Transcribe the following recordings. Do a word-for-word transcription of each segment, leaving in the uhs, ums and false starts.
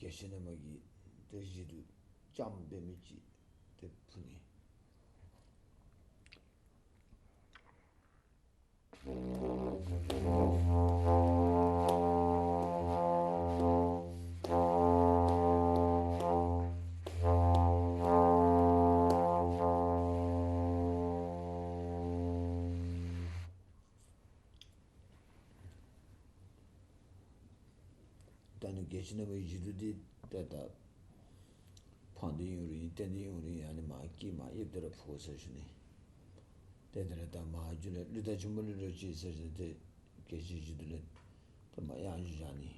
རྒྱལ་སྲས་རྣམ་པ་གིས་ཏེ་མཇུག་བསྡུ་ཙམ་འབད་མི་ཅིག་ཏེ་ཕུལ་ནི། ད་ནི་རྒྱལ་སྲས་རྣམ་པའི་མཇུག་བསྡུ་འདི་ཏེ་ད་ཕངས་འདི་ཡུན་རིང་རྟེན་འདི་ཡུན་རིང་ཡང་ན་མ་སྐྱེས་མ་ཡོདཔ་དེ་ར་ཕུལ་དགོ་ཟེར་ཞུ་ནི། ཏེ་དེ་ལས་ད་མ་མཇུག་ལས་གླུད་ད་ཆུང་མ་གླུད་རོགས་ཅིག་ཟེར་ཞུ་ནི་ཏེ་རྒྱལ་སྲས་མཇུག་བསྡུ་ལས་ཏེ་མ་ཡང་མཇུག་བཞག་ནི།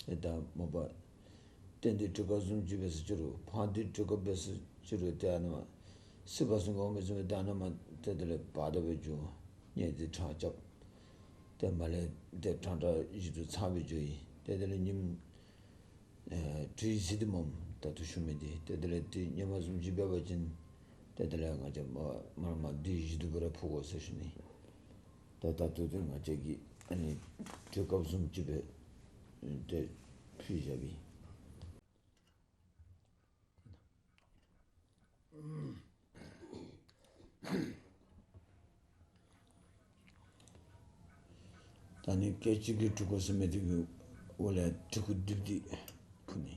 ཨེ་ད་མ་པ་རྟེན་འདི་གྲུབ་སྐབས་བཟུམ་ཅིག་འབད་ཟེར་ཅི་རུང་ཕངས་འདི་གྲུབ་སྐབས་འབད་ཟེར་ཅི་རུང་ཏེ་ཨ་ནི་མ་སྲིད་པ་གསུམ་གྱི་དབང་པོ་བཟུམ་སྦེ་ད་ཨ་ནི་མ་ཏེ་དེ་ལས་བར་དོ་སྦེ་འགྱོ། ཉལ་ཏེ་འཕྲང་རྐྱབ། ཏེ་མ་ལས་ཏེ་འཕྲང་འཕྲང་བཞི་དུ་ཚང་སྦེ་འགྱོ་ཡི། ཏེ་དེ་ལས་ཉིནམ་ཨེ་དྲོ་ཡི་ཟེར་ཏེ་མོ་ད་ལྟོ་ཞུ་མི་འདི་ཏེ་དེ་ལས་ཏེ་ཉི་མ་བཟུམ་ཅིག་འབད་བ་ཅིན་ཏེ་དེ་ལས་ང་བཅས་མ་མ་མ་འདི་བཞི་དུ་སྦེ་ར་ཕུལ་དགོ་ཟེར་ཞུ་ནི། ད་ད་ལྟོ་ཏེ་ང་བཅས་ཀྱིས་ཨ་ནི་གྲོས་སྐབས་བཟུམ་ཅིག་སྦེ་ཏེ་ཕུལ་བཞག་པས། ད་ནི་སྐད་ཅིག་གིས་གྲུབ་དགོ་ཟེར་མི་དེ་གི་འོག་ལས་གྲུབ་དགོ་བསྡུ་སྟེ་ཕུལ་ནི།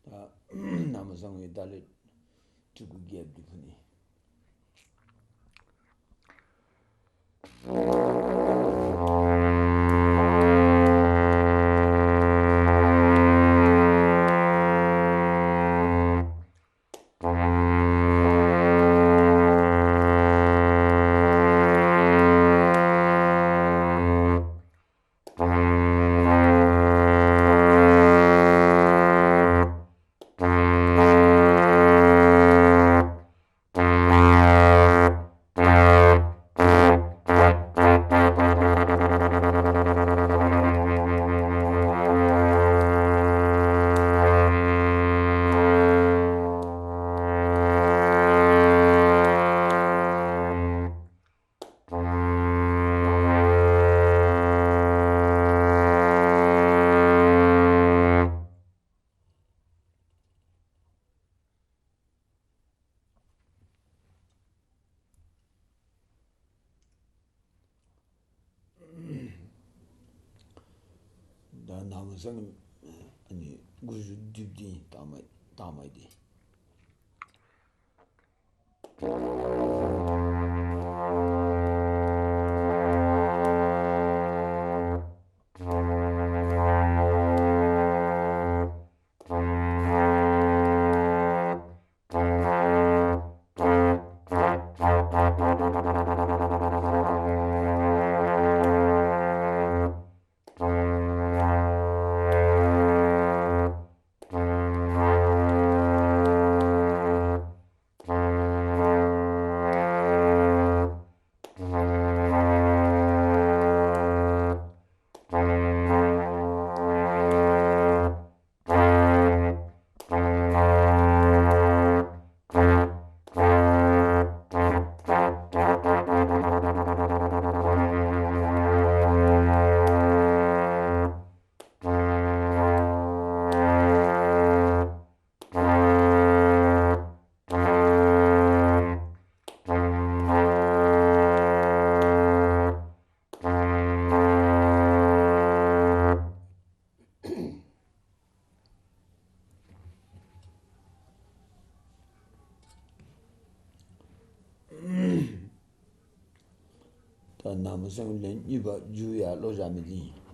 ད་ནང་པ་སངས་རྒྱས་ད་ལས་སྤྲུལ་སྐུ་རྒྱལཔོ་འདི་ཕུལ་ནི། ད་ནང་པ་སངས་རྒྱས་ཨ་ནི་དགུ་བཅུ་བདུན་པ་འདི་ད་མ་ད་མ་འདི། ནང་པ་སངས་རྒྱས་ལན་གཉིས་པ་མཇུག་ཡར་ལོག་བཞག་མི་འདི་ཨིན།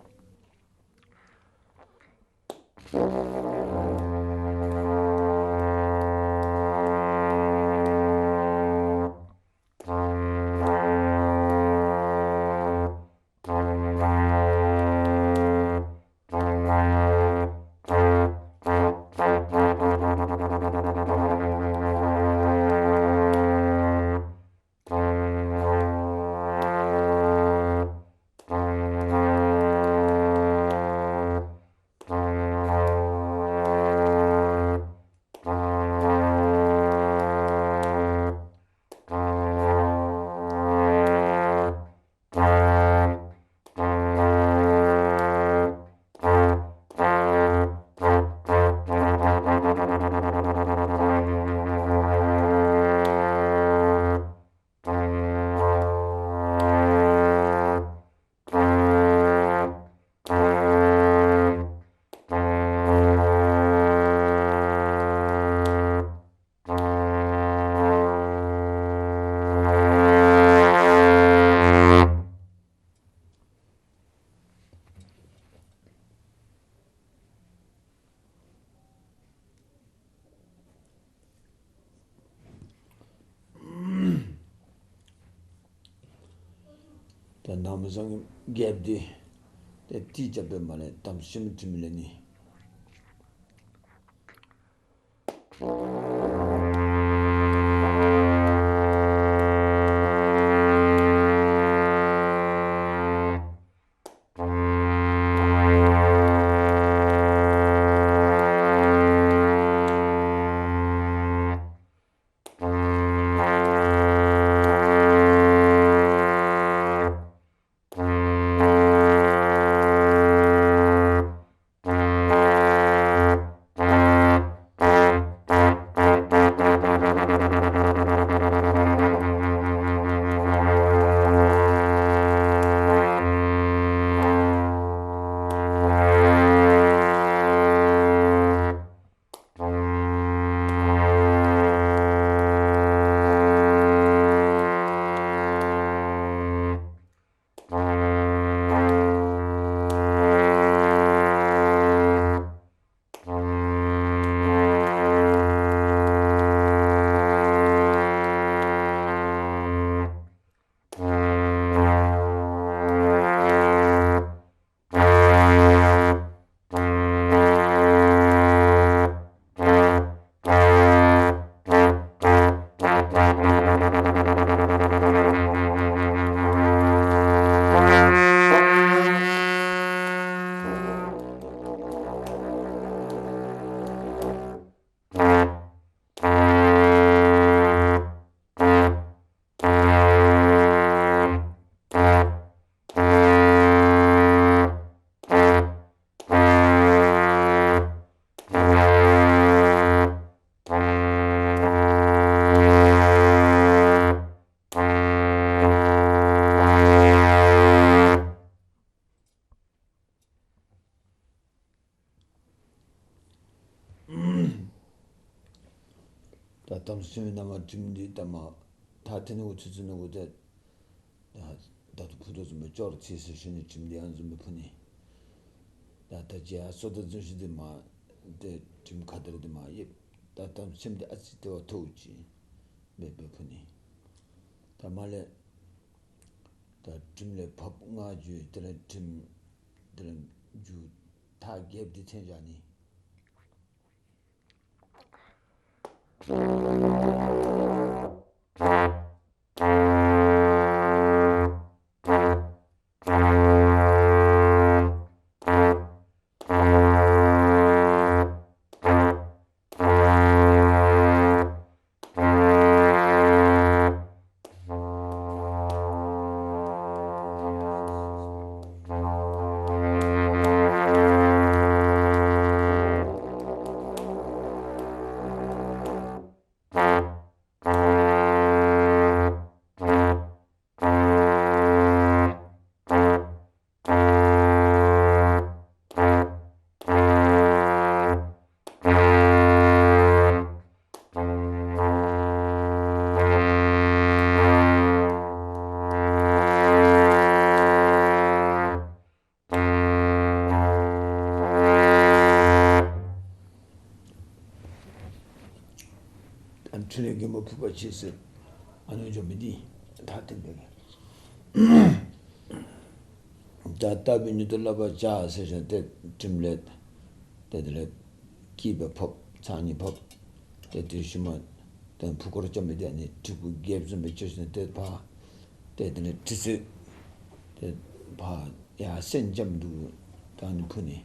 ད་ནང་པ་སངས་རྒྱས་འདི་ཏེ་ཏི་རྐྱབ་པའི་མ་ལས་དམ་སྲི་ཆེན་མོ་འབྲིམ་ལེན་ནི། ད་དམ་སྲི་ཆེན་མོའི་ནང་མར་འབྲིམ་འདི་ད་མར་ཐག་འཐེན་ནི་གུ་ཚུན་ཚོད་ནི་གུ་ཏེ་ད་ད་ལྟོ་ཕུ་ཐོགས་བཟུམ་སྦེ་ཅོག་ར་འཐད་ཟེར་ཞུ་ནི། འབྲིམ་འདི་ཨ་ནི་བཟུམ་སྦེ་ཕུ་ནི། ད་ད་རྒྱ་སོ་ད་འཛིན་ཞུ་འདི་མར་ཏེ་འབྲིམ་ཁ་ཐུར་འདི་མར་ཡེབ། ད་དམ་སྲི་ཆེན་མོ་འདི་ཨ་ཙི་དེ་བ་མཐོ་ཅིག་སྦེ་སྦེ་ཕུ་ནི། ད་མར་ལས་ད་འབྲིམ་ལས་ཕབ་ང་རྒྱུ། དེ་ལས་འབྲིམ་དེ་ལས་རྒྱུ་ཐག་རྒྱབ་འདི་འཐེན་བཞག་ནི། ཕྲིན་ལས་མགོན་པོ་ཕུར་པ་ཆེ་ཟེར་ཨ་ནི་འགྱོ་མི་འདི་ཐ་དད་པའི་གི། ད་ལྟ་བུའི་ཉིད་དུ་བསླབ་པར་བྱ་ཟེར་ཞིནམ་ཏེ་ཕྲིན་ལས་ཏེ་དེ་ལས་སྐྱེས་པ་ཕབ་ཚང་ཉིད་ཕབ། ཏེ་དེ་ཤུལ་མ་ཏེ་ཕུག་སྐོར་རྐྱབ་མི་འདི་ཨ་ནི་གྲི་གུ་རྒྱལཔོ་བཟུམ་སྦེ་བཅོས་ཞིནམ་ཏེ་ཕར་ཏེ་དེ་ལས་ཁྲི་བཙུགས། ཏེ་ཕར་ཡར་སེང་ལྕམ་དུ་ད་ཨ་ནི་ཕུ་ནི།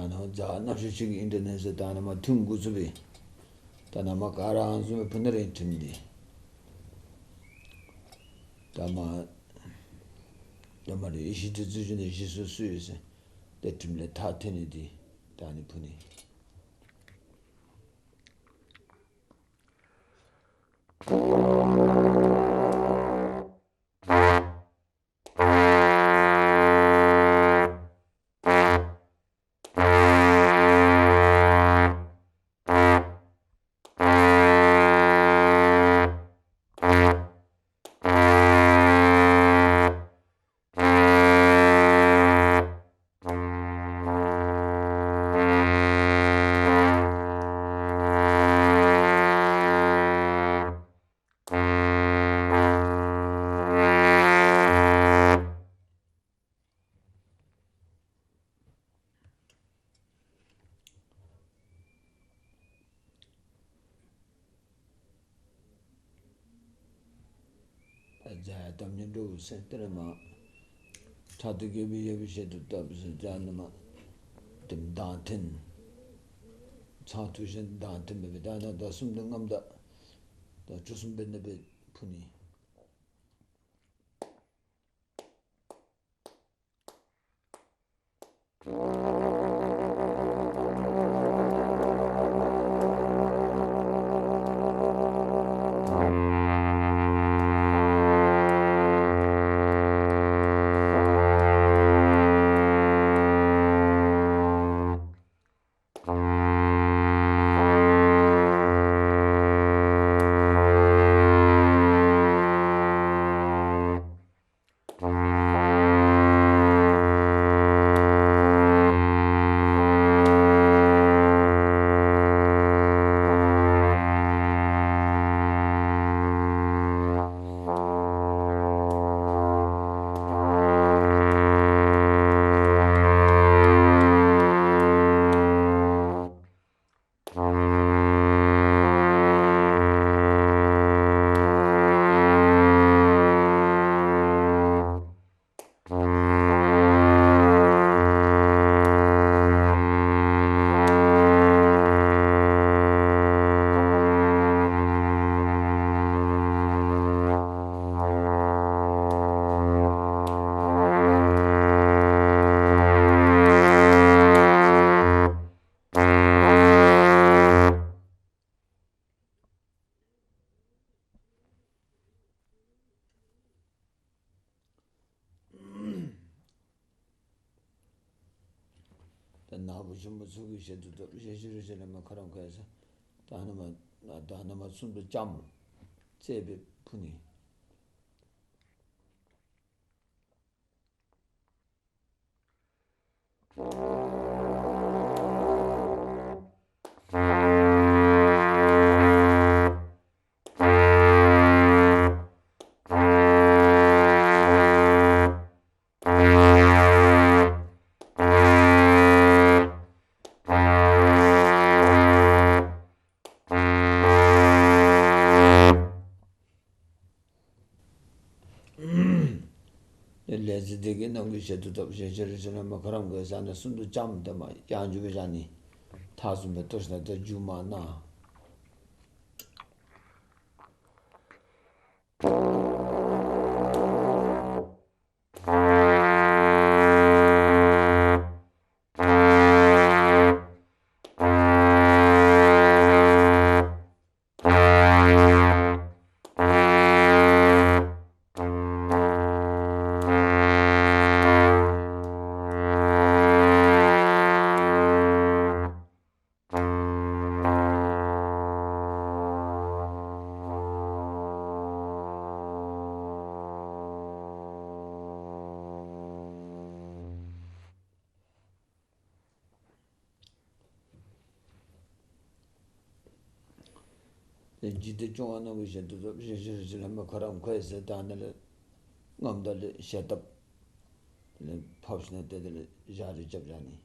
ད་ནཱ་ཛ་ནབ་ཤུ་ཅིག་གི་ཨིན་ཊར་ནེཊ་ཟེར་ད་ནཱ་མ་ཐུན་འགོ་བཙུགས་པས། ད་ནཱ་མ་ག་ར་ཨ་ནི་བཟུམ་སྦེ་ཕུ་ནི་རེ་ཐུན་འདི། ད་མ་ད་མ་རེ་ཡེ་ཤེས་སྒྲོན་བརྩི་བྱ་ནི་ཞེས་སུ་གསོལ་ཟེར། ཏེ་ཕྲིན་ལས་ཐ་དད་ནི་འདི་ད་ཨ་ནི་ཕུ་ནི། ད་ཛ་ཡ་བཏབ་ནི་འགྲོ་ཟེར། དེ་ལས་མ་ཕྲག་དོག་གི་བི་ཡ་བི་ཤེད་དུ་བཏབ་ཟེར། ཛ་ནཱ་མ་དེ་མདངས་འཐེན། ཚང་ཐུག་ཞིནམ་མདངས་འཐེན་འབད་བའི་ད་ནཱ་ད་གསུམ་དང་ལྔ་དང་ད་བཅུ་གསུམ་འབད་ནི་སྦེ་ཕུ་ནི། མ་ཚུ་གིས་ཞལ་དུ་བཏབ། ཞལ་བཞི་རེ་ཞལ་ལས་མར་ཁ་རམ་ཁ་ཡར་སོ། ད་ན་མ་ད་ན་མ་གསུམ་དུ་ལྕམ་བརྩེགས་སྦེ་ཕུལ་ནི། ལས་ཚེ་འདི་གི་ནང་གི་ཞལ་དུ་བཏབ། ཞལ་བཞི་རེ་ཞལ་ལས་མར་ཁ་རམ་ཁ་ཡར་སོ། ཨ་ནཱ་གསུམ་དུ་ལྕམ་དེ་མར་ཡང་འཇུག་སྦེ་བཞག་ནི། ཐ་གསུམ་སྦེ་གཏོར་ཞིནམ་ད་མཇུག་མ་ན། ཏེ་འཇིག་རྟེན་སྐྱོང་བ་རྣམས་ཀྱི་ཞལ་དུ་བཏབ། ཞལ་བཞི་རེ་ཞལ་ལས་མར་ཁ་རམ་ཁ་ཡར་སོ། ད་ཨ་ནཱ་ལས་རྔམ་དང་ལས་ཞལ་བཏབ་ལས་ཕབ་ཞིནམ་ད་དེ་ལས་ཞག་རེ་རྐྱབ་བཞག་ནི།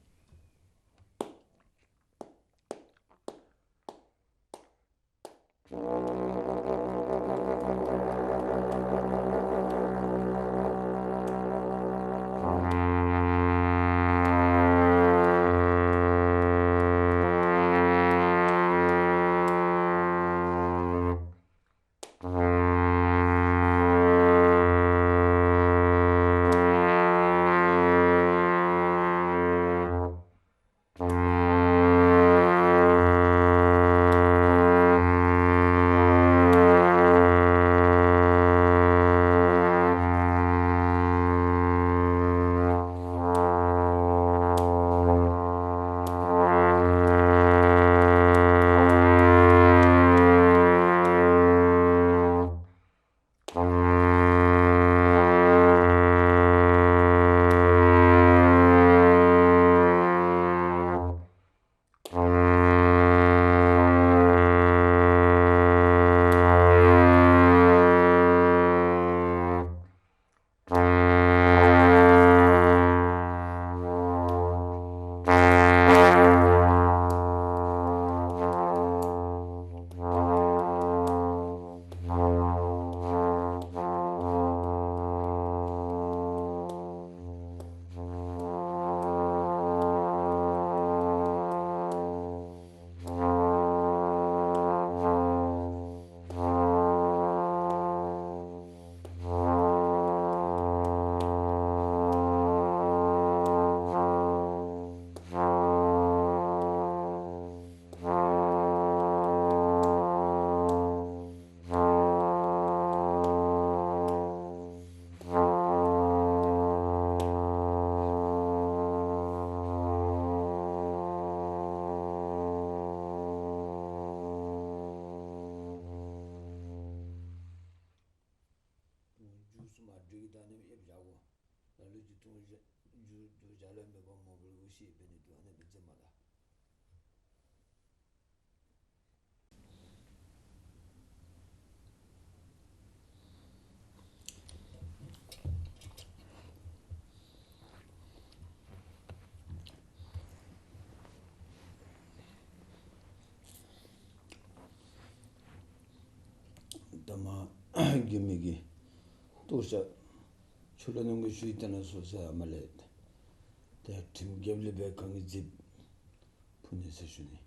མཇུག་གསུམ་མ་སྒྲིག་གི་ད་ནི་ཡེབ་བཞག་གོ། ད་ལུ་ཅིག་ཐུང་ཞག་མཇུག་ཐུང་ཞག་ལས་མེད་པ་མོ་བུལ་འུ་ཤི་འབད་ནི་འདུག། ཨ་ནི་འབད་ཚེ་མ་ལ། ད་མ་དགེ་མི་གི་ལྟོ་ཤ་ཆུ་ལ་ནང་གི་ཤུལ་ཏེ་ན་སོ་སོ་ཨ་མ་ལས་ཏེ་ཁྲིམས་རྒྱབ་ལས་སྦེ་གང་གི་རྫིབ་ཕུལ་ནི་ཟེར་ཞུ་ནི།